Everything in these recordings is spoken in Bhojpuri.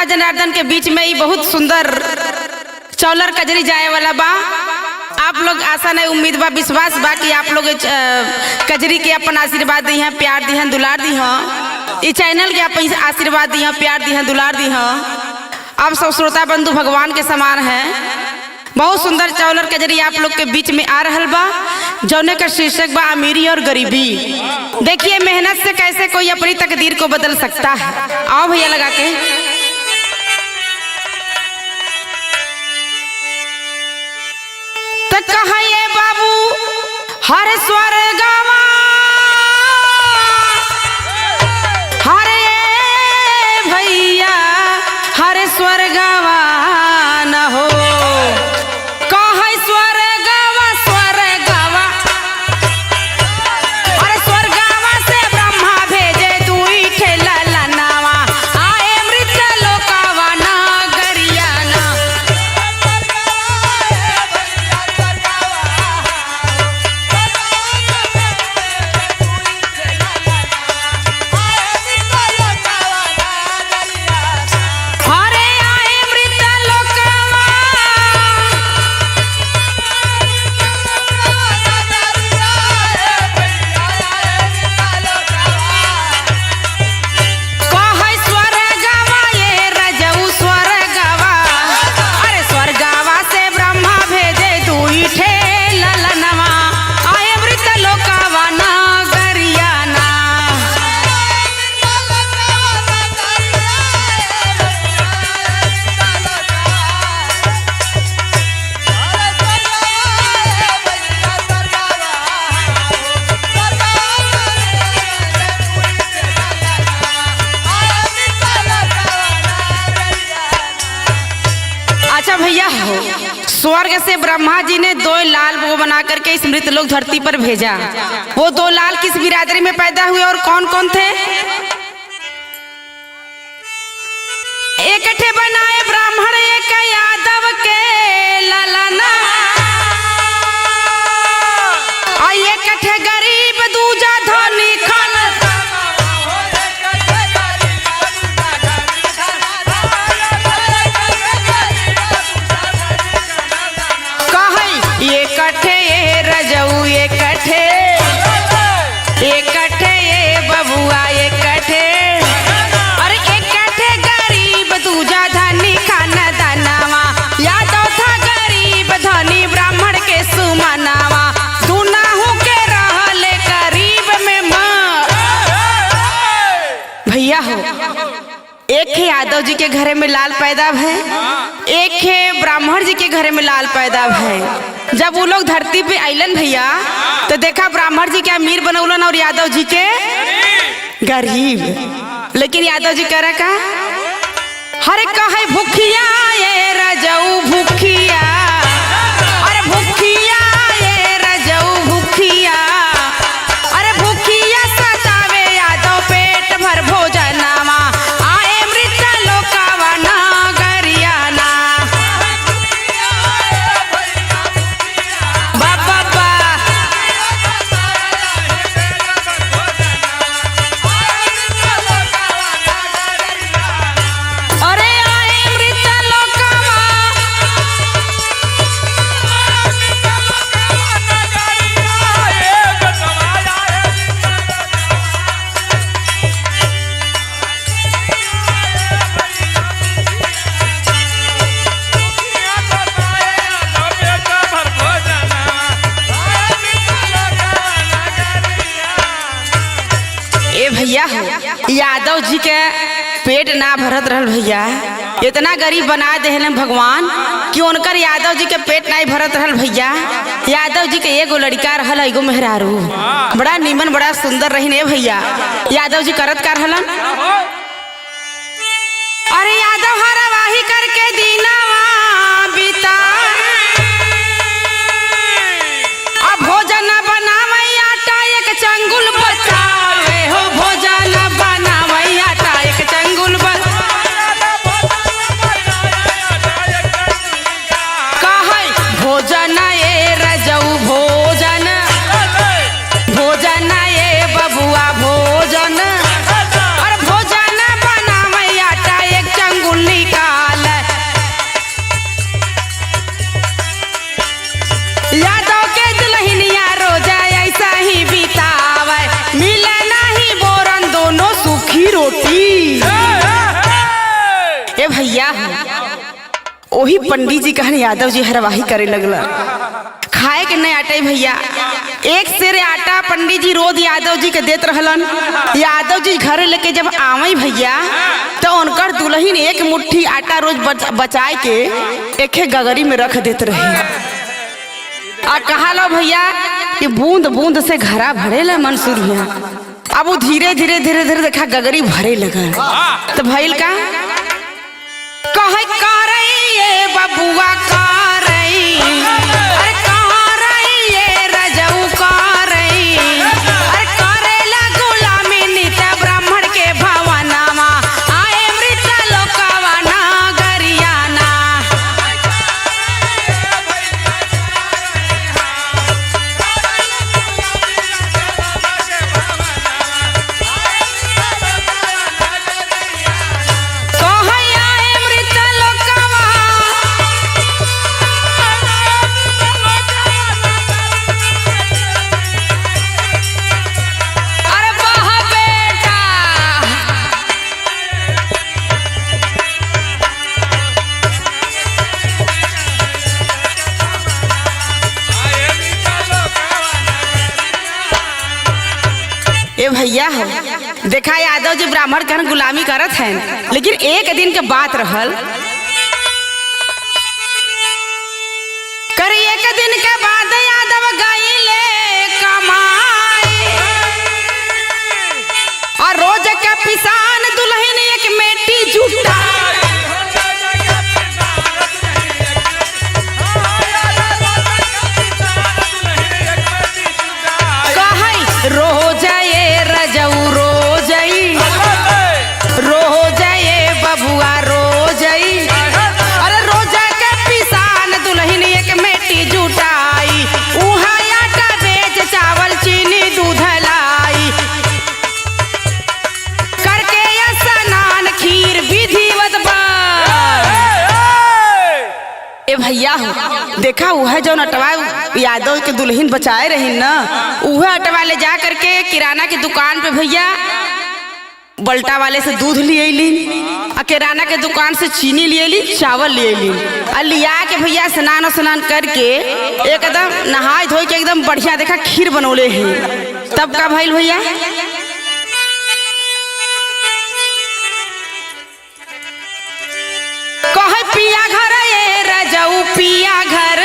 जनता जनार्दन के बीच में ही बहुत सुंदर चौलर कजरी जाए वाला बा। आप लोग आशा नहीं उम्मीद बा, विश्वास बा कि आप लोग कजरी के अपन आशीर्वाद दी हैं, प्यार दी हैं, दुलार दी हैं। इस चैनल के अपन आशीर्वाद दी हैं, प्यार दी हैं, दुलार दी हैं। आप सब श्रोता बंधु भगवान के समान हैं। बहुत सुंदर चौलर कजरी आप लोग के बीच में आ रहल बा, जौने का शीर्षक बा अमीरी और गरीबी। देखिए मेहनत से कैसे कोई अपनी तकदीर को बदल सकता है। आओ भैया लगा के। तो कहा ये बाबू हर स्वर गावा हरे भैया हर स्वर गावा न हो। कहे स्वर गावा स्वर गावा, अरे स्वर गावा से ब्रह्मा भेजे दुई ठेला लनावा, आए मृत लोकावा नागरिया ना। हरे आए मृत लोकावा। कहै स्वर गावा ये रजऊ स्वर गावा, अरे स्वर गावा से ब्रह्मा भेजे दुई ठे ललनवा, आए मृत लोकावा नागरिया ना। अच्छा भैया हो, स्वर्ग से ब्रह्मा जी ने दो लाल वो बना करके इस मृत लोक धरती पर भेजा। वो दो लाल किस बिरादरी में पैदा हुए और कौन कौन थे? एक ठे बनाए ब्राह्मण एक यादव के ललना, और एक ठे गरीब दूजा धनी खान। कहै ये कठे ये रजऊ ये कठे, ये कठे ये बबुआ ये कठे, अरे एक कठे गरीब दूजा धनी खान दानावा, यादव था गरीब धनी ब्राह्मण के सुमनावा, दुनाहू के रहले गरीब में माँ। भैया हो, एक है यादव जी के घरे में लाल पैदा है, एक है ब्राह्मण जी के घरे में लाल पैदा है। जब वो लोग धरती पे आइलन भैया तो देखा ब्राह्मण जी के अमीर बनौलन और यादव जी के गरीब। लेकिन यादव जी करा का हरे कहे भूखिया ये रजऊ भूखिया, अरे भूखिया ये रजऊ भूखिया, अरे भूखिया सतावे यादव पेट भर भोजनावा, आए मृत लोकावा नागरिया ना। बा बा बा। अरे आए मृत लोकावा। ए भैया हो, यादव जी के पेट ना भरत रहल भैया, इतना गरीब बना देहलन भगवान कि उनकर यादव जी के पेट नहीं भरत रहल भैया। यादव जी के एगो लड़का रहल एगो मेहरारू, बड़ा नीमन बड़ा सुंदर रहीन। ए भैया यादव जी करत का रहलन? अरे यादव हरवाही करके दीनावा बीता, अब भोजन बनावई आटा एक चंगुल बचावे हो, भोजन बनावई आटा एक चंगुल कहै भोजन ए रजऊ भोजन, भोजन ए बबुआ भोजन, और भोजन बनावई आटा एक चंगुल। वही पंडित जी कहन यादव जी हरवाही करे लगला। खाए के नहीं आटे भैया, एक सेर आटा पंडित जी रोज यादव जी के देत रहलन। यादव जी घर लेके जब आवे भैया तो उनकर दुल्हन एक मुट्ठी आटा रोज बचाए के एके गगरी में रख देत रहे। आ कहा लो भैया कि बूंद बूंद से घरा भरेला मंसूर भैया। अब वो धीरे धीरे धीरे धीरे देखा गगरी भरे लगा। तो भइल का कहे करई ये बबुआ करई, अरे करई ये रजऊ करई, अरे करेला गुलामी नित ब्राह्मण के भवनमा आए मृत लोकवा नगरियाना। कहै आए मृत लोकवा अरे वाह बेटा। ए भैया हो देखा यादव जी ब्राह्मण कहन गुलामी करत हैं, लेकिन एक दिन के बात रहल कर एक दिन के बाद यादव गईले कमाए और रोज के पिसान दुल्हन एक मेटी जुटा। कहै रोज ये रजऊ रोजई, रोज ये बबुआ रोजई, अरे रोजा के पिसान दुल्हन एक मेटी जुटाई, उहा आटा बेच चावल चीनी दूध लाई, करके स्नान खीर विधिवत बा। ए भैया हो देखा वह जो अटवा यादव के दुल्हन बचाए रही न, वह अटवा ले जा करके किराना की दुकान पे भैया बल्टा वाले से दूध ले अली, आ किराना के दुकान से चीनी ले अली, चावल ले अली, आ लिया के भैया स्नान स्नान करके एकदम नहाय धोई के एकदम बढ़िया देखा खीर बनौले हैं। तब का भइल भैया कहे पिया घर ये रजऊ पिया घर,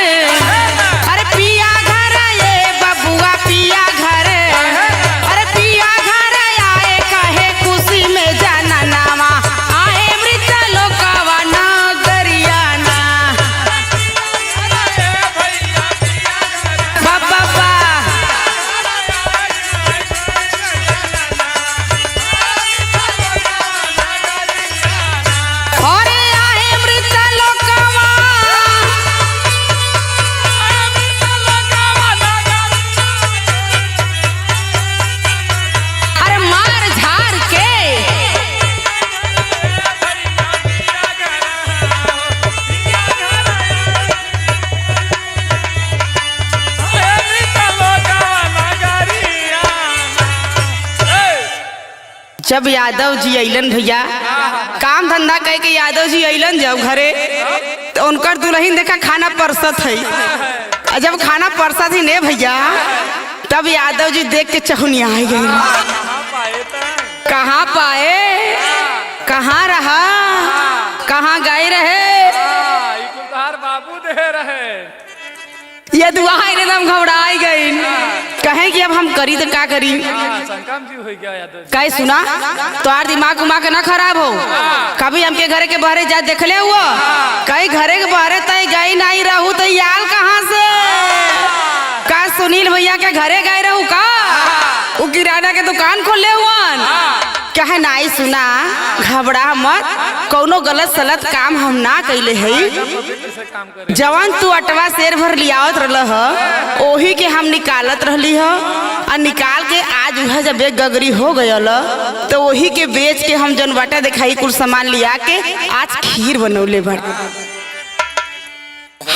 अरे पिया घर ये बबुआ पिया घर, अरे पिया घर आए कहे खुशी में जाना नामा आए मृत लोकवा नगरियाना। बाबा बा अरे आए मृत लोकवा अरे मार झाड़ के। जब यादव जी अइलन भैया काम धंधा कह के यादव जी अइलन जब घरे तो उनकर दुल्हन देखा खाना परसत है, और जब खाना परसत ही ने भैया तब यादव जी देख के चहुनिया गए। कहाँ पाए, कहाँ रहा, कहाँ गए रहे, बाबू दे रहे। ये दुआ एकदम घबराई गई, कहे कि अब हम करी तो का करी। संकम जी हो गया यादव जी। कहे सुना तोहार दिमाग उमाग ना खराब हो, कभी हमके घरे के बहरे जा देखले हुआ, कहीं घरे के बहरे तय गई नहीं रहू तो याल कहाँ से, का सुनील भैया के घरे गए रहू का, वो किराना के दुकान खोले हुआ। कहे नाई सुना घबरा मत, कौनो गलत सलत काम हम ना कैले है, पवित्र से काम करे। जवन तू अटवा शेर भर लियावत रहल ह ओही के हम निकालत रहली ह, आ निकाल के आज उह जब एक गगरी हो गयल तो वही के बेच के हम जौन बाटा दिखाई कुल सामान लिया के आज खीर बनौले बा।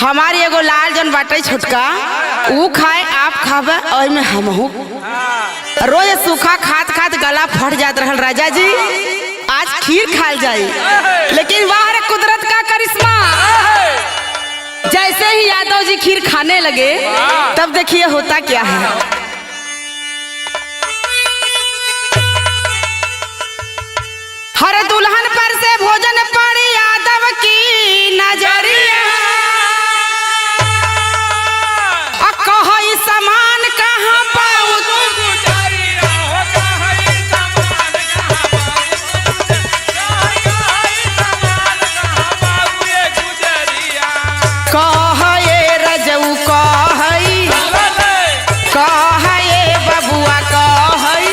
हमारी एगो लाल जौन बाटे छोटका ऊ खाए आप खाबे ओहि में हमहू रोज सूखा खात खात गला फट जात रहल राजा जी, आज खीर खाल जाई। लेकिन वाह रे कुदरत का करिश्मा, जैसे ही यादव जी खीर खाने लगे तब देखिए होता क्या है। हर दुल्हन पर से भोजन पड़ी यादव की नजरिया, कहई समान कहाँ पाऊ। कहए रजऊ कहई, कहए बबुआ कहई,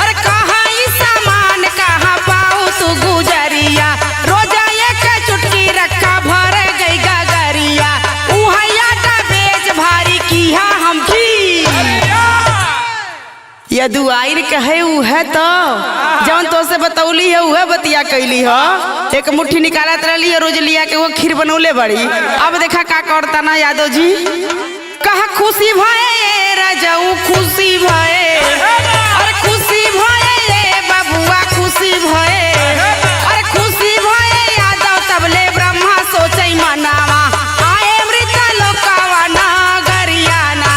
अरे कहई सामान कहाँ पाऊ तू गुजरिया। रोजा एक चुटकी रखा भर गई गगरिया, उहैया टा बेच भारी किहा हम की। यदु आइर कहे उहे तो जौन तो से बतौली है उहे बतिया कैली ह। एक मुट्ठी निकालत रहली है रोज लिया के वो खीर बनौले बड़ी। अब देखा का करता ना यादव जी। कहा खुशी भये रजऊ खुशी भये, अरे खुशी भये बबुआ खुशी भये, अरे खुशी भये यादव तबले ब्रह्मा सोचई मनावा, आए मृत लोकवा नगरियाना।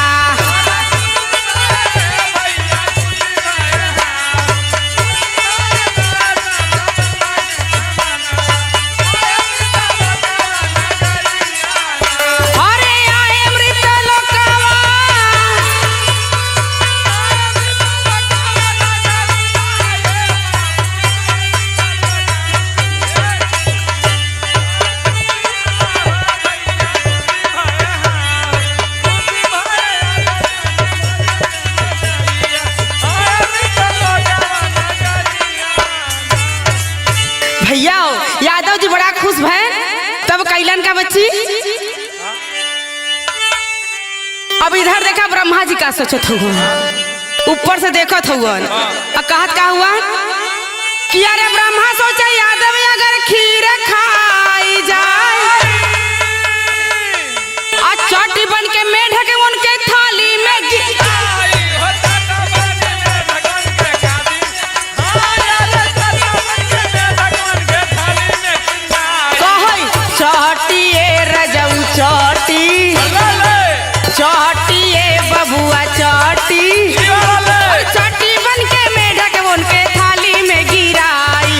अरे आए मृत लोकवा। भैया यादव जी बड़ा खुश भय। तब कैलन का बच्ची अब इधर देखा ब्रह्मा जी का सोचत हुआ, ऊपर से देखत हुआ और कहत का हुआ कि अरे ब्रह्मा सोचे यादव अगर खीर खाई जाए और चोटी बन के मेढक उनके थाली में कहई चोटी ए रजऊ चोटी, चोटी ए बबुआ चोटी, और चोटी बन के मेढक उनके थाली में गिराई।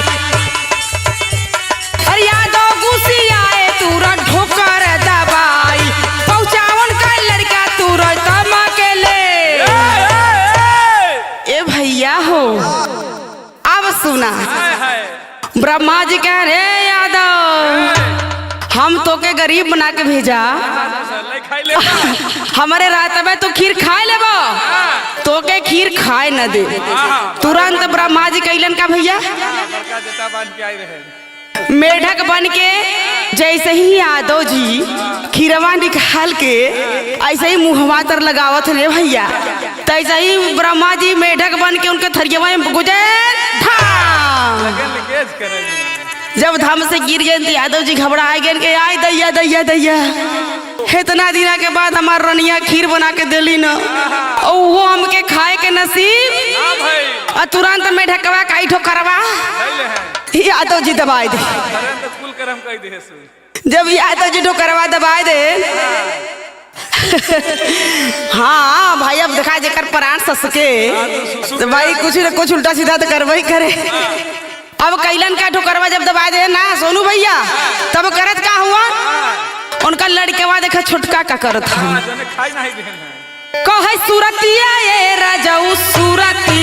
और यादव गुस्सी आए तुरंत ठोकर दबाई, पहुंचावन का लड़का तुरंत के ले। ए भैया हो अब सुना ब्रह्मा जी कह रे यादव हम तो के गरीब बना के भेजा, हमारे रात में तू खीर खाए लेबो, तो के खीर खाए न दे। तुरंत ब्रह्मा जी कैलन का भैया मेढक बन के जैसे ही यादव जी खीरवा निकाल के ऐसे ही मुहवा तर लगावत रे भैया, तैसे ही ब्रह्मा जी मेढक बन के उनके थरियवा में गुजर धाम। जब धाम से गिर गए तो यादव जी घबरा गए के आय दैया दैया दैया, इतना दिना के बाद हमार रनिया खीर बना के दिली न, और वो हमके खाए के नसीब। और तुरंत मेढकवा काई ठोकरवा यादव जी दबाए दे। जब यादव जी ठोकरवा दबाए दे हाँ भाई अब देखा जेकर प्राण ससके तो भाई कुछ न कुछ उल्टा सीधा तो करवा ही करे। अब कैलन का ठोकरवा जब दबाए दे ना सोनू भैया, तब करत का हुआ उनका लड़केवा देखा छोटका का करत हुआ। कहे सूरतिया ये राजाऊ सूरती,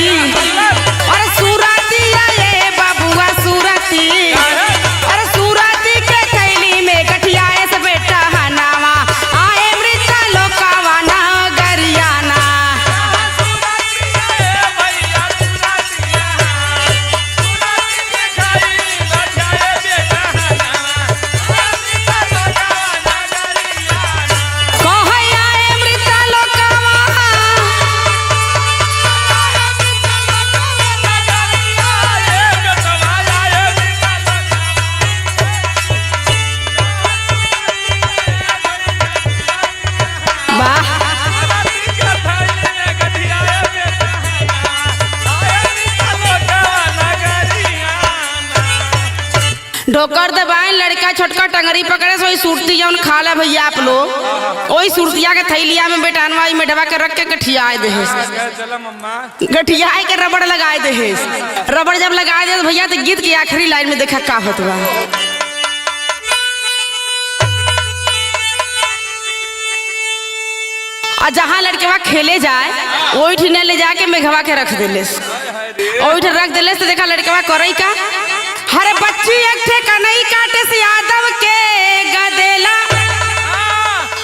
अरे सूरतिया ये बाबुआ सूरती, अरे सूरती के थैली में गठिया से बेटा हनावा, आए मृत लोकावा नगरियाना। कहे आए मृत लोकावा। छोटका टंगरी पकड़े से वही सुरती जौन खा ला भैया आप लोग, वही सुरतिया के थैलिया में बेटानवा मेढवा के रख के गठियाए दे, चलो मम्मा गठियाए के रबड़ लगाए दे। रबड़ जब लगाए दे भैया तो गीत की आखिरी लाइन में देखा का होत बा। और जहाँ लड़केवा खेले जाए वही ठिने ले जाके मेघवा के रख दिले, वही ठे रख दिले तो देखा लड़केवा करई का, हरे बच्ची एक ठे कनई काटे से यादव के गदेला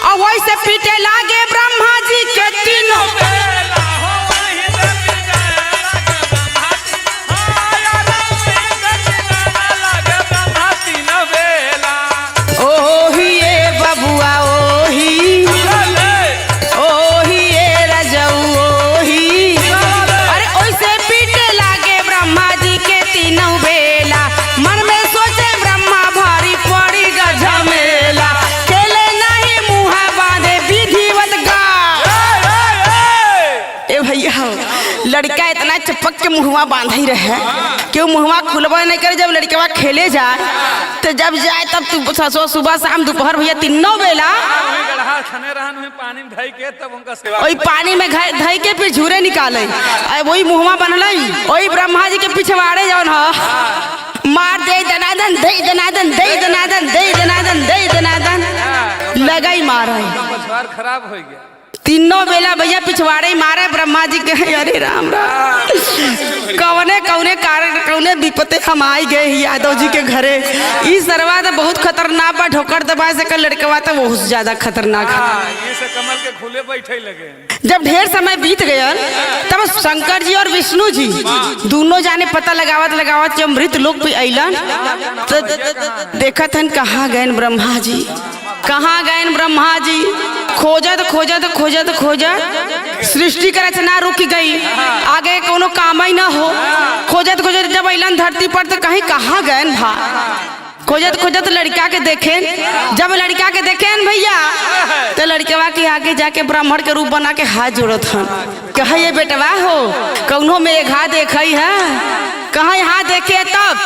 और वही से पीटे लागे ब्रह्मा जी के तीनों। ओही ए बबुआ ओही, ओही ए रजऊ ओही, अरे ओइसे पीटे लागे ब्रह्मा जी के तीनों बेला। मन में सोचे ब्रह्मा भारी पड़ी गझमेला, खेले नहीं मुँह बांधे विधिवत गा। ए भैया लड़का इतना चपक के मुहवा बांध ही रहे कि वो मुहवा खुलबा नहीं करे। जब लड़कवा खेले जाए तो जब जाए तब तू सुबह शाम दोपहर भैया तीनों बेला पानी में धई के तब उनका सेवा वही पानी में धई के फिर झूरे निकाले, वही मुहवा बनल वही ब्रह्मा जी के पिछवाड़े जौन ह मार दे दनादन दे दनादन दे दनादन दे दनादन दे दनादन लगई मारे, पछवार खराब हो गया। तीनों बेला भैया पिछवाड़े मारे ब्रह्मा जी के। अरे राम राम, कौने कौने कारण कौने विपते हम आई गए यादव जी के घरे। ई सरवा तो बहुत खतरनाक बा, ढोकर दबा से कर लड़कवा तो बहुत ज्यादा खतरनाक है। ये से कमल के खुले बैठे लगे। जब ढेर समय बीत गया तब शंकर जी और विष्णु जी दोनों जाने पता लगावत लगावत जब मृत लोग भी अलन तो देखत हन कहाँ गए ब्रह्मा जी, कहाँ गए ब्रह्मा जी। खोजत खोजत खोजत खोजत सृष्टि के रचना रुक गई, आगे कोनो काम ही ना हो। खोजत खोजत जब अलन धरती पर तो कहीं कहाँ गए भा। खोजत खोजत लड़का के देखे, जब लड़का के देखे भैया तो लड़कवा के आगे जाके ब्राह्मण के रूप बना के हाथ जोड़त हन, कहे ये बेटवा हो कौनो मेघा देखई है, कहाँ यहाँ देखे तब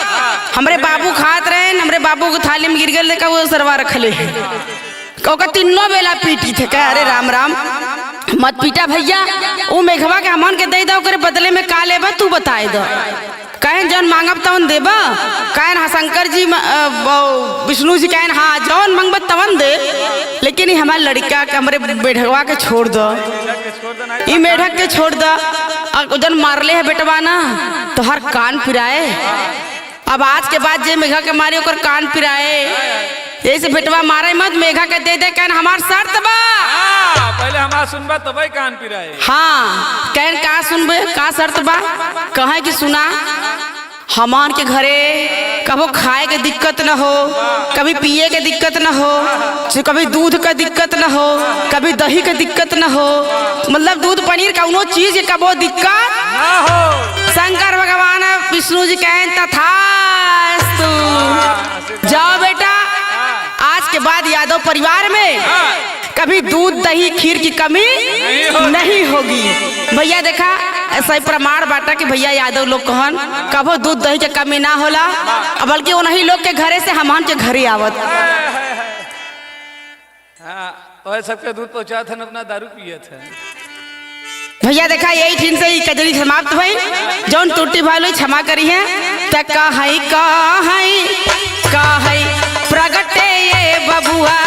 हमरे बाबू खात रहे, हमरे बाबू के थाली में गिर गए देखा वो सरवा रखले है, ओकर तीनों बेला पीटी थे। कहे अरे राम राम मत पीटा भैया, वो मेघवा के हमन के दे दो, ओकरे बदले में का लेबा तू बताए दो। कहें जौन मांगब तवन देबा, कहें हाँ शंकर जी विष्णु जी कहें हाँ जौन मांगब तवन दे, लेकिन ये हमारे लड़का के हमरे बेढवा के छोड़ दो, ये मेढक के छोड़ दो। और जौन मारले है बेटवा ना तो हर कान पिराए, अब आज के बाद जे मेघा के मारे ओकर कान पिराए, यही बेटवा मारे मत, मेघा के दे दे। कहन हमार शर्त बा, पहले हमार सुनबा तबे कान पिराए। हाँ कहन का सुनबे का शर्त बा, कहे कि सुना हमान के घरे कभो खाए के दिक्कत न हो, कभी पिए के दिक्कत न हो, कभी दूध का दिक्कत न हो, कभी दही के दिक्कत न हो, मतलब दूध पनीर कौनो चीज के कबो दिक्कत ना हो। शंकर भगवान विष्णु जी कहें तथास्तु, जाओ बेटा आज के बाद यादव परिवार में कभी दूध दही खीर की कमी नहीं होगी। भैया देखा ऐसा ही प्रमाण बाटा कि भैया यादव लोग कहन कभो दूध दही के कमी ना होला, बल्कि उन्हीं लोग के घरे से हमन के घरे आवत। हाँ, तो सबके दूध पहुँचा था अपना दारू पिए थे। भैया देखा यही ठिन से ही कजरी समाप्त भई, जौन टूटी भाई क्षमा करी है। त कहई कहई कहई प्रगटे ये बबुआ।